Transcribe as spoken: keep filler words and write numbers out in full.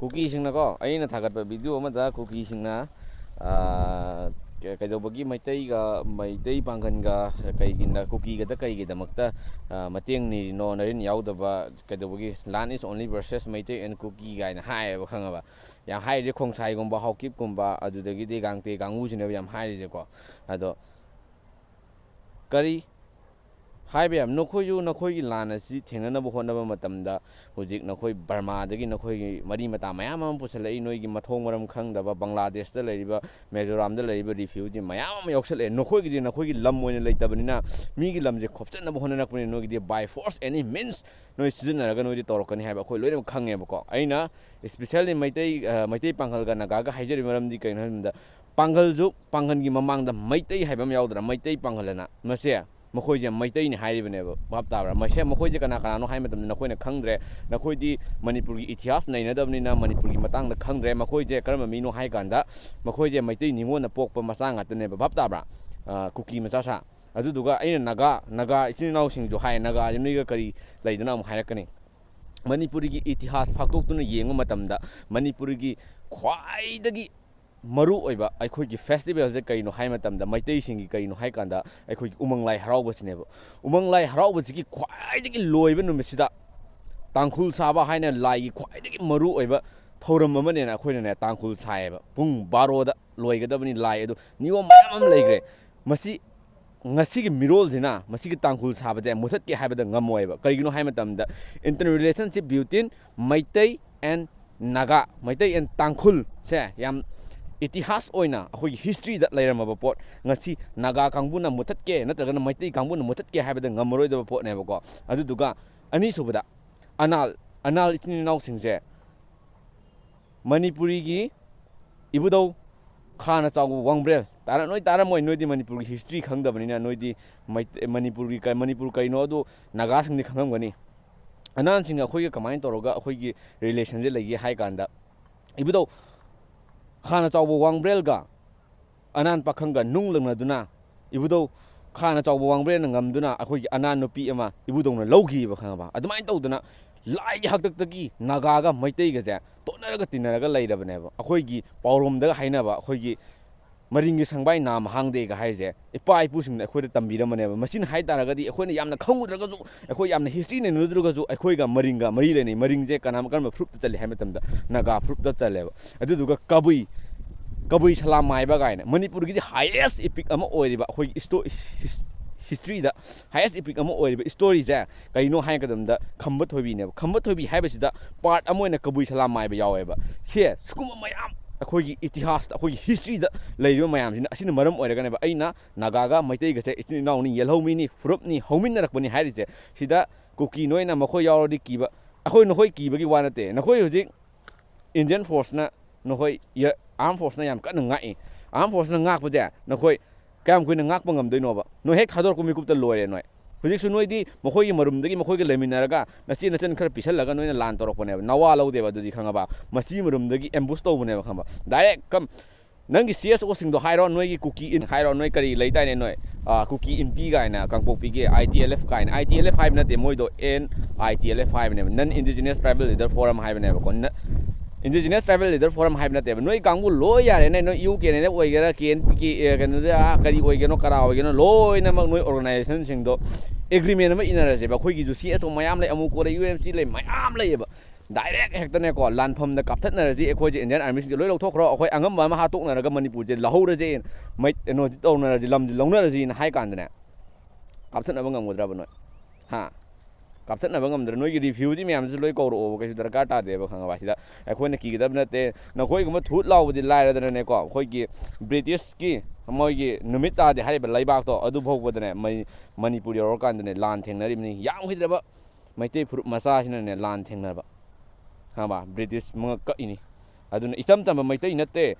ꯀꯨꯀꯤꯁꯤꯡꯅꯀꯣ, ꯑꯩꯅ ꯊꯥꯒꯠꯄ ꯚꯤꯗꯤꯑꯣ ꯑꯃꯗ ꯀꯨꯀꯤꯁꯤꯡꯅ, ꯑꯥ, ꯀ-, ꯀꯩꯗꯧꯕꯒꯤ ꯃꯩꯇꯩꯒ, ꯃꯩꯇꯩ ꯄꯥꯡꯒꯟꯒ ꯀꯩꯒꯤꯅ, ꯀꯨꯀꯤꯒꯗ ꯀꯩꯒꯤꯗꯃꯛꯇ, ꯑꯥ, ꯃꯇꯦꯡ ꯅꯤꯔꯤꯅꯣ, ꯅꯔꯤꯟ ꯌꯥꯎꯗꯕ, ꯀꯩꯗꯧꯕꯒꯤ land is only versus Meitei and ꯀꯨꯀꯤ ꯀꯥꯏꯅ ꯍꯥꯏꯌꯦꯕ, ꯈꯪꯉꯕ? ꯌꯥꯝ ꯍꯥꯏꯔꯤꯁꯦ ꯈꯣꯡꯁꯥꯏꯒꯨꯝꯕ, ꯍꯥꯎꯀꯤꯞꯀꯨꯝꯕ, ꯑꯗꯨꯗꯒꯤꯗꯤ ꯒꯥꯡꯇꯦ ꯀꯥꯡꯕꯨꯁꯤꯅꯦꯕ ꯌꯥꯝ ꯍꯥꯏꯔꯤꯁꯦꯀꯣ꯫ ꯑꯗꯣ ꯀꯔꯤ ꯍꯥꯏꯕ ꯌꯥꯝ, ꯅꯈꯣꯏꯁꯨ ꯅꯈꯣꯏꯒꯤ ꯂꯥꯟ ꯑꯁꯤ ꯊꯦꯡꯅꯅꯕ ꯍꯣꯠꯅꯕ ꯃꯇꯝꯗ ꯍꯧꯖꯤꯛ ꯅꯈꯣꯏ ꯕꯔꯃꯥꯗꯒꯤ ꯅꯈꯣꯏꯒꯤ ꯃꯔꯤ ꯃꯇꯥ ꯃꯌꯥꯝ ꯑꯃ ꯄꯨꯁꯜꯂꯛꯏ, ꯅꯣꯏꯒꯤ ꯃꯊꯣꯡ ꯃꯔꯝ ꯈꯪꯗꯕ ꯕꯪꯒ꯭ꯂꯥꯗꯦꯁꯇ ꯂꯩꯔꯤꯕ, ꯃꯤꯖꯣꯔꯥꯝꯗ ꯂꯩꯔꯤꯕ ꯔꯤꯐ꯭ꯌꯨꯖꯤ ꯃꯌꯥꯝ ꯑꯃ ꯌꯥꯎꯁꯜꯂꯛꯑꯦ꯫ ꯅꯈꯣꯏꯒꯤꯗꯤ ꯅꯈꯣꯏꯒꯤ ꯂꯝ ꯑꯣꯏꯅ ꯂꯩꯇꯕꯅꯤꯅ ꯃꯤꯒꯤ ꯂꯝꯁꯦ ꯈꯣꯞꯆꯠꯅꯕ ꯍꯣꯠꯅꯔꯛꯄꯅꯤ꯫ ꯅꯣꯏꯒꯤꯗꯤ by force any means ꯅꯣꯏ ꯁꯤꯖꯤꯟꯅꯔꯒ ꯅꯣꯏꯗꯤ ꯇꯧꯔꯛꯀꯅꯤ ꯍꯥꯏꯕ ꯑꯩꯈꯣꯏ ꯂꯣꯏꯅꯃꯛ ꯈꯪꯉꯦꯕꯀꯣ꯫ ꯑꯩꯅ especially ꯃꯩꯇꯩ, ꯑ, ꯃꯩꯇꯩ ꯄꯥꯡꯒꯜꯒ ꯅꯥꯒꯥꯒ ꯍꯥꯏꯖꯔꯤꯕ ꯃꯔꯝꯗꯤ ꯀꯩꯅꯣ ꯍꯥꯏꯕ ꯃꯇꯝꯗ ꯄꯥꯡꯒꯜꯁꯨ ꯄꯥꯡꯒꯜꯒꯤ ꯃꯃꯥꯡꯗ ꯃꯩꯇꯩ ꯍꯥꯏꯕ ꯑꯃ ꯌꯥꯎꯗ꯭ꯔꯥ? ꯃꯩꯇꯩ ꯄꯥꯡꯒꯜ ꯑꯅ꯫ ꯃꯁꯦ ꯃꯈꯣꯏꯁꯦ ꯃꯩꯇꯩꯅꯤ ꯍꯥꯏꯔꯤꯕꯅꯦꯕ, ꯚꯥꯞ ꯇꯥꯕ꯭ꯔꯥ? ꯃꯁꯦ ꯃꯈꯣꯏꯁꯦ ꯀꯅꯥ ꯀꯅꯥꯅꯣ ꯍꯥꯏꯕ ꯃꯇꯝꯗ ꯅꯈꯣꯏꯅ ꯈꯪꯗ꯭ꯔꯦ꯫ ꯅꯈꯣꯏꯗꯤ ꯃꯅꯤꯄꯨꯔꯒꯤ ꯏꯇꯤꯍꯥꯁ ꯅꯩꯅꯗꯕꯅꯤꯅ ꯃꯅꯤꯄꯨꯔꯒꯤ ꯃꯇꯥꯡꯗ ꯈꯪꯗ꯭ꯔꯦ꯫ ꯃꯈꯣꯏꯁꯦ ꯀꯔꯝꯕ ꯃꯤꯅꯣ ꯍꯥꯏ ꯀꯥꯟꯗ ꯃꯈꯣꯏꯁꯦ ꯃꯩꯇꯩ ꯅꯤꯉꯣꯜꯅ ꯄꯣꯛꯄ ꯃꯆꯥ ꯉꯥꯛꯇꯅꯦꯕ, ꯚꯥꯞ ꯇꯥꯕ꯭ꯔꯥ? ꯑ, ꯀꯨꯀꯤ ꯃꯆꯥ ꯁꯥ꯫ ꯑꯗꯨꯗꯨꯒ ꯑꯩꯅ ꯅꯥꯒꯥ, ꯅꯥꯒꯥ ꯏꯆꯤꯟ ꯏꯅꯥꯎꯁꯤꯡꯁꯨ ꯍꯥꯏ, ꯅꯥꯒꯥꯁꯦ ꯅꯣꯏꯒ ꯀꯔꯤ ꯂꯩꯗꯅ ꯑꯃꯨꯛ ꯍꯥꯏꯔꯛꯀꯅꯤ꯫ ꯃꯅꯤꯄꯨꯔꯤꯒꯤ ꯏꯇꯤꯍꯥꯁ ꯐꯥꯛꯇꯣꯛꯇꯨꯅ ꯌꯦꯡꯕ ꯃꯇꯝꯗ ꯃꯅꯤꯄꯨꯔꯤꯒꯤ ꯈ꯭ꯋꯥꯏꯗꯒꯤ ꯃꯔꯨ ꯑꯣꯏꯕ ꯑꯩꯈꯣꯏꯒꯤ ꯐꯦꯁꯇꯤꯚꯦꯜꯁꯦ ꯀꯩꯅꯣ ꯍꯥꯏ ꯃꯇꯝꯗ, ꯃꯩꯇꯩꯁꯤꯡꯒꯤ ꯀꯩꯅꯣ ꯍꯥꯏ ꯀꯥꯟꯗ, ꯑꯩꯈꯣꯏꯒꯤ ꯎꯃꯪ ꯂꯥꯏ ꯍꯔꯥꯎꯕꯁꯤꯅꯦꯕ꯫ ꯎꯃꯪ ꯂꯥꯏ ꯍꯔꯥꯎꯕꯁꯤꯒꯤ ꯈ꯭ꯋꯥꯏꯗꯒꯤ ꯂꯣꯏꯕ ꯅꯨꯃꯤꯠꯁꯤꯗ ꯇꯥꯡꯈꯨꯜ ꯁꯥꯕ ꯍꯥꯏꯅ ꯂꯥꯏꯒꯤ ꯈ꯭ꯋꯥꯏꯗꯒꯤ ꯃꯔꯨ ꯑꯣꯏꯕ ꯊꯧꯔꯝ ꯑꯃꯅꯦꯅ ꯑꯩꯈꯣꯏꯅꯅꯦ ꯇꯥꯡꯈꯨꯜ ꯁꯥꯏꯌꯦꯕ꯫ ꯄꯨꯡ ꯕꯥꯔꯣꯗ ꯂꯣꯏꯒꯗꯕꯅꯤ ꯂꯥꯏ ꯑꯗꯨ꯫ ꯅꯤꯌꯣꯝ ꯃꯌꯥꯝ ꯑꯃ ꯂꯩꯈ꯭ꯔꯦ꯫ ꯃꯁꯤ ꯉꯁꯤꯒꯤ ꯃꯤꯔꯣꯜꯁꯤꯅ ꯃꯁꯤꯒꯤ ꯇꯥꯡꯈꯨꯜ ꯁꯥꯕꯁꯦ ꯃꯨꯊꯠꯀꯦ ꯍꯥꯏꯕꯗ ꯉꯝꯃꯣꯏꯕ꯫ ꯀꯔꯤꯒꯤꯅꯣ ꯍꯥꯏ ꯃꯇꯝꯗ, inter relationship between Meitei and Naga, Meitei and ꯇꯥꯡꯈꯨꯜꯁꯦ ꯌꯥꯝ ꯏꯇꯤꯍꯥꯁ ꯑꯣꯏꯅ ꯑꯩꯈꯣꯏꯒꯤ ꯍꯤꯁꯇ꯭ꯔꯤꯗ ꯂꯩꯔꯝꯃꯕ ꯄꯣꯠ, ꯉꯁꯤ ꯅꯥꯒꯥ ꯀꯥꯡꯕꯨꯅ ꯃꯨꯊꯠꯀꯦ ꯅꯠꯇ꯭ꯔꯒꯅ ꯃꯩꯇꯩ ꯀꯥꯡꯕꯨꯅ ꯃꯨꯊꯠꯀꯦ ꯍꯥꯏꯕꯗ ꯉꯝꯃꯔꯣꯏꯗꯕ ꯄꯣꯠꯅꯦꯕꯀꯣ꯫ ꯑꯗꯨꯗꯨꯒ ꯑꯅꯤꯁꯨꯕꯗ, ꯑꯅꯥꯜ, ꯑꯅꯥꯜ ꯏꯆꯤꯟ ꯏꯅꯥꯎꯁꯤꯡꯁꯦ ꯃꯅꯤꯄꯨꯔꯤꯒꯤ ꯏꯕꯨꯙꯧ ꯈꯥꯅ ꯆꯥꯎꯕ ꯋꯥꯡꯕ꯭ꯔꯦꯜ, ꯇꯥꯔ-, ꯅꯣꯏ ꯇꯥꯔꯝꯃꯣꯏ, ꯅꯣꯏꯗꯤ ꯃꯅꯤꯄꯨꯔꯒꯤ ꯍꯤꯁꯇ꯭ꯔꯤ ꯈꯪꯗꯕꯅꯤꯅ, ꯅꯣꯏꯗꯤ ꯃꯩꯇꯩ-, ꯃꯅꯤꯄꯨꯔꯒꯤ ꯀ-, ꯃꯅꯤꯄꯨꯔ ꯀꯩꯅꯣ ꯑꯗꯨ ꯅꯥꯒꯥꯁꯤꯡꯗꯤ ꯈꯪꯉꯝꯒꯅꯤ꯫ ꯑꯅꯥꯟꯁꯤꯡ ꯑꯩꯈꯣꯏꯒ ꯀꯃꯥꯏꯅ ꯇꯧꯔꯒ ꯑꯩꯈꯣꯏꯒꯤ ꯔꯤꯂꯦꯁꯟꯁꯦ ꯂꯩꯒꯦ ꯍꯥꯏ ꯀꯥꯟꯗ, ꯏꯕꯨꯙꯧ ꯈꯥꯅ ꯆꯥꯎꯕ ꯋꯥꯡꯕ꯭ꯔꯦꯜꯒ ꯑꯅꯥꯟ ꯄꯥꯈꯪꯒ ꯅꯨꯡ ꯂꯪꯅꯗꯨꯅ, ꯏꯕꯨꯙꯧ ꯈꯥꯅ ꯆꯥꯎꯕ ꯋꯥꯡꯕ꯭ꯔꯦꯜꯅ ꯉꯝꯗꯨꯅ ꯑꯩꯈꯣꯏꯒꯤ ꯑꯅꯥꯟ ꯅꯨꯄꯤ ꯑꯃ ꯏꯕꯨꯙꯧꯅ ꯂꯧꯈꯤꯕ, ꯈꯪꯉꯕ? ꯑꯗꯨꯃꯥꯏꯅ ꯇꯧꯗꯅ ꯂꯥꯏꯒꯤ ꯍꯥꯛꯇꯛꯇꯒꯤ ꯅꯥꯒꯥꯒ ꯃꯩꯇꯩꯒꯁꯦ ꯇꯣꯠ ꯅꯛꯅꯔꯒ ꯇꯤꯟꯅꯔꯒ ꯂꯩꯔꯕꯅꯦꯕ꯫ ꯑꯩꯈꯣꯏꯒꯤ ꯄꯥꯎꯔꯣꯝꯗꯒ ꯍꯥꯏꯅꯕ ꯑꯩꯈꯣꯏꯒꯤ "ꯃꯔꯤꯡꯒꯤ ꯁꯪꯕꯥꯏ ꯅꯥꯝ ꯍꯥꯡꯗꯦꯒ" ꯍꯥꯏꯔꯤꯁꯦ ꯏꯄꯥ ꯏꯄꯨꯁꯤꯡꯅ ꯑꯩꯈꯣꯏꯗ ꯇꯝꯕꯤꯔꯝꯕꯅꯦꯕ꯫ ꯃꯁꯤꯅ ꯍꯥꯏ ꯇꯥꯔꯒꯗꯤ ꯑꯩꯈꯣꯏꯅ ꯌꯥꯝꯅ ꯈꯪꯉꯨꯗ꯭ꯔꯒꯁꯨ, ꯑꯩꯈꯣꯏ ꯌꯥꯝꯅ ꯍꯤꯁꯇ꯭ꯔꯤ ꯅꯩꯅꯔꯨꯗ꯭ꯔꯒꯁꯨ, ꯑꯩꯈꯣꯏꯒ ꯃꯔꯤꯡꯒ ꯃꯔꯤ ꯂꯩꯅꯩ꯫ ꯃꯔꯤꯡꯁꯦ ꯀꯅꯥ, ꯀꯔꯝꯕ ꯐꯨꯔꯨꯞꯇ ꯆꯜꯂꯤ ꯍꯥꯏꯕ ꯃꯇꯝꯗ ꯅꯥꯒꯥ ꯐꯨꯔꯨꯞꯇ ꯆꯜꯂꯦꯕ꯫ ꯑꯗꯨꯗꯨꯒ ꯀꯕꯨꯏ, ꯀꯕꯨꯏ ꯁꯂꯥꯝ ꯃꯥꯏꯕ ꯀꯥꯏꯅ ꯃꯅꯤꯄꯨꯔꯒꯤꯗꯤ ꯍꯥꯏꯌꯦꯁ ꯏꯄꯤꯛ ꯑꯃ ꯑꯣꯏꯔꯤꯕ ꯑꯩꯈꯣꯏꯒꯤ ꯏꯁꯇꯣ-, ꯍꯤꯁ-, ꯍꯤꯁꯇ꯭ꯔꯤꯗ ꯍꯥꯏꯌꯦꯁ ꯏꯄꯤꯛ ꯑꯃ ꯑꯣꯏꯔꯤꯕ ꯏꯁꯇꯣꯔꯤꯁꯦ ꯀꯩꯅꯣ ꯍꯥꯏꯒꯗꯕꯗ ꯈꯝꯕ ꯊꯣꯏꯕꯤꯅꯦꯕ꯫ ꯈꯝꯕ ꯊꯣꯏꯕꯤ ꯍꯥꯏꯕꯁꯤꯗ ꯄꯥꯔꯠ ꯑꯃ ꯑꯣꯏꯅ ꯀꯕꯨꯏ ꯁꯂꯥꯝ ꯃꯥꯏꯕ ꯌꯥꯎꯋꯦꯕ꯫ ꯁꯦ ꯁꯤꯒꯨꯝꯕ ꯃꯌꯥꯝ ꯑꯩꯈꯣꯏꯒꯤ ꯏꯇꯤꯍꯥꯁꯇ, ꯑꯩꯈꯣꯏꯒꯤ ꯍꯤꯁꯇ꯭ꯔꯤꯗ ꯂꯩꯔꯤꯕ ꯃꯌꯥꯝꯁꯤꯅ, ꯑꯁꯤꯅ ꯃꯔꯝ ꯑꯣꯏꯔꯒꯅꯦꯕ ꯑꯩꯅ ꯅꯥꯒꯥꯒ ꯃꯩꯇꯩꯒꯁꯦ ꯏꯆꯤꯟ ꯏꯅꯥꯎꯅꯤ, ꯌꯦꯜꯍꯧꯃꯤꯅꯤ, ꯐꯨꯔꯨꯞꯅꯤ, ꯍꯧꯃꯤꯟꯅꯔꯛꯄꯅꯤ ꯍꯥꯏꯔꯤꯁꯦ꯫ ꯁꯤꯗ ꯀꯨꯀꯤ ꯅꯣꯏꯅ ꯃꯈꯣꯏ ꯌꯥꯎꯔꯗꯤ ꯀꯤꯕ, ꯑꯩꯈꯣꯏ ꯅꯈꯣꯏ ꯀꯤꯕꯒꯤ ꯋꯥ ꯅꯠꯇꯦ꯫ ꯅꯈꯣꯏ ꯍꯧꯖꯤꯛ ꯏꯟꯗꯤꯌꯟ ꯐꯣꯔꯁꯅ, ꯅꯈꯣꯏ ꯑꯥꯔꯝ ꯐꯣꯔꯁꯅ ꯌꯥꯝ ꯀꯟꯅ ꯉꯥꯛꯏ꯫ ꯑꯥꯔꯝ ꯐꯣꯔꯁꯅ ꯉꯥꯛꯄꯁꯦ ꯅꯈꯣꯏ ꯀꯌꯥꯝ ꯀꯨꯏꯅ ꯉꯥꯛꯄ ꯉꯝꯗꯣꯏꯅꯣꯕ? ꯅꯣꯏ ꯍꯦꯛ ꯊꯥꯗꯣꯔꯛꯄ ꯃꯤꯀꯨꯞꯇ ꯂꯣꯏꯔꯦ ꯅꯣꯏ꯫ ꯍꯧꯖꯤꯛꯁꯨ ꯅꯣꯏꯗꯤ ꯃꯈꯣꯏꯒꯤ ꯃꯔꯨꯝꯗꯒꯤ ꯃꯈꯣꯏꯒ ꯂꯩꯃꯤꯟꯅꯔꯒ ꯅꯆꯦ ꯅꯆꯟ ꯈꯔ ꯄꯤꯁꯜꯂꯒ ꯅꯣꯏꯅ ꯂꯥꯟ ꯇꯧꯔꯛꯄꯅꯦꯕ꯫ ꯅꯋꯥ ꯂꯧꯗꯦꯕ ꯑꯗꯨꯗꯤ, ꯈꯪꯉꯕ? ꯃꯆꯤ ꯃꯔꯨꯝꯗꯒꯤ ꯑꯦꯝꯕꯨꯁ ꯇꯧꯕꯅꯦꯕ, ꯈꯪꯉꯕ? ꯗꯥꯏꯔꯦꯛ ꯀꯝ-, ꯅꯪꯒꯤ ꯁꯤ ꯑꯦꯁ ꯑꯣꯁꯤꯡꯗꯣ ꯍꯥꯏꯔꯣ, ꯅꯣꯏꯒꯤ ꯀꯨꯀꯤ ꯏꯟ ꯍꯥꯏꯔꯣ, ꯅꯣꯏ ꯀꯔꯤ ꯂꯩꯗꯥꯏꯅꯦ ꯅꯣꯏ? ꯑꯥ, ꯀꯨꯀꯤ ꯏꯟꯄꯤ ꯀꯥꯏꯅ, ꯀꯥꯡꯄꯣꯛꯄꯤꯒꯤ ꯑꯥꯏ ꯇꯤ ꯑꯦꯜ ꯑꯦꯐ ꯀꯥꯏꯅ꯫ ꯑꯥꯏ ꯇꯤ ꯑꯦꯜ ꯑꯦꯐ ꯍꯥꯏꯕ ꯅꯠꯇꯦ, ꯃꯣꯏꯗꯣ N I T L F ꯍꯥꯏꯕꯅꯦꯕ, non indigenous tribal leader forum ꯍꯥꯏꯕꯅꯦꯕꯀꯣ꯫ ꯅ-, ꯏꯟꯗꯤꯖꯤꯅꯁ ꯇ꯭ꯔꯥꯏꯕꯦꯜ ꯂꯤꯗꯔ ꯐꯣꯔꯝ ꯍꯥꯏꯕ ꯅꯠꯇꯦꯕ꯫ ꯅꯣꯏ ꯀꯥꯡꯕꯨ ꯂꯣꯏ ꯌꯥꯔꯦꯅꯦ, ꯅꯣꯏ ꯌꯨ ꯀꯦ ꯑꯦꯟ ꯑꯦꯐ ꯑꯣꯏꯒꯦꯔꯥ, ꯀꯦ ꯑꯦꯟ ꯄꯤ ꯀꯦ, ꯑꯦ, ꯀꯩꯅꯣꯗ, ꯑꯥ, ꯀꯔꯤ ꯑꯣꯏꯒꯦꯅꯣ, ꯀꯔꯥ ꯑꯣꯏꯒꯦꯅꯣ, ꯂꯣꯏꯅꯃꯛ ꯅꯣꯏ ꯑꯣꯔꯒꯅꯥꯏꯖꯦꯁꯟꯁꯤꯡꯗꯣ ꯑꯦꯒ꯭ꯔꯤꯃꯦꯟ ꯑꯃ ꯏꯅꯔꯁꯦꯕ꯫ ꯑꯩꯈꯣꯏꯒꯤꯁꯨ ꯁꯤ ꯑꯦꯁ ꯑꯣ ꯃꯌꯥꯝ ꯂꯩ, ꯑꯃꯨꯛ ꯀꯣꯔꯦ, ꯌꯨ ꯑꯦꯝ ꯁꯤ ꯂꯩ, ꯃꯌꯥꯝ ꯂꯩꯌꯦꯕ꯫ ꯗꯥꯏꯔꯦꯛ ꯍꯦꯛꯇꯅꯦꯀꯣ, ꯂꯥꯟꯐꯝꯗ ꯀꯥꯞꯊꯠꯅꯔꯁꯤ, ꯑꯩꯈꯣꯏꯁꯦ ꯏꯟꯗꯤꯌꯟ ꯑꯥꯔꯃꯤꯁꯤꯡꯁꯦ ꯂꯣꯏ ꯂꯧꯊꯣꯛꯈ꯭ꯔꯣ, ꯑꯩꯈꯣꯏ ꯑꯉꯝꯕ ꯑꯃ ꯍꯥꯠꯇꯣꯛꯅꯔꯒ ꯃꯅꯤꯄꯨꯔꯁꯦ ꯂꯧꯍꯧꯔꯁꯦ, ꯃꯩ-, ꯀꯩꯅꯣꯁꯤ ꯇꯧꯅꯔꯁꯤ, ꯂꯝꯁꯤ ꯂꯧꯅꯔꯁꯤꯅ ꯍꯥꯏ ꯀꯥꯟꯗꯅꯦ, ꯀꯥꯞꯊꯠꯅꯕ ꯉꯝꯒꯗ꯭ꯔꯕ ꯅꯣꯏ? ꯍꯥ? ꯀꯥꯞꯊꯠꯅꯕ ꯉꯝꯗ꯭ꯔꯦ꯫ ꯅꯣꯏꯒꯤ ꯔꯤꯐ꯭ꯌꯨꯖꯤ ꯃꯌꯥꯝꯁꯨ ꯂꯣꯏ ꯀꯧꯔꯛꯑꯣꯕ, ꯀꯩꯁꯨ ꯗꯔꯀꯥꯔ ꯇꯥꯗꯦꯕ, ꯈꯪꯉꯕ? ꯁꯤꯗ ꯑꯩꯈꯣꯏꯅ ꯀꯤꯒꯗꯕ ꯅꯠꯇꯦ꯫ ꯅꯈꯣꯏꯒꯨꯝꯕ ꯊꯨꯠ ꯂꯥꯎꯕꯗꯤ ꯂꯥꯏꯔꯗꯅꯅꯦꯀꯣ, ꯑꯩꯈꯣꯏꯒꯤ ꯕ꯭ꯔꯤꯇꯤꯁꯀꯤ ꯃꯣꯏꯒꯤ ꯅꯨꯃꯤꯠ ꯇꯥꯗꯦ ꯍꯥꯏꯔꯤꯕ ꯂꯩꯕꯥꯛꯇꯣ ꯑꯗꯨ ꯐꯥꯎꯕꯗꯅꯦ, ꯃꯅꯤ-, ꯃꯅꯤꯄꯨꯔ ꯌꯧꯔꯀꯥꯟꯗꯅꯦ ꯂꯥꯟ ꯊꯦꯡꯅꯔꯤꯕꯅꯤ꯫ ꯌꯥꯝꯈꯤꯗ꯭ꯔꯕ ꯃꯩꯇꯩ ꯐꯨꯔꯨꯞ ꯃꯆꯥꯁꯤꯅꯅꯦ ꯂꯥꯟ ꯊꯦꯡꯅꯕ, ꯈꯪꯉꯕ? ꯕ꯭ꯔꯤꯇꯤꯁ ꯃꯉꯛ ꯀꯛꯏꯅꯤ꯫ ꯑꯗꯨꯅ ꯏꯆꯝ ꯆꯝꯕ ꯃꯩꯇꯩ ꯅꯠꯇꯦ꯫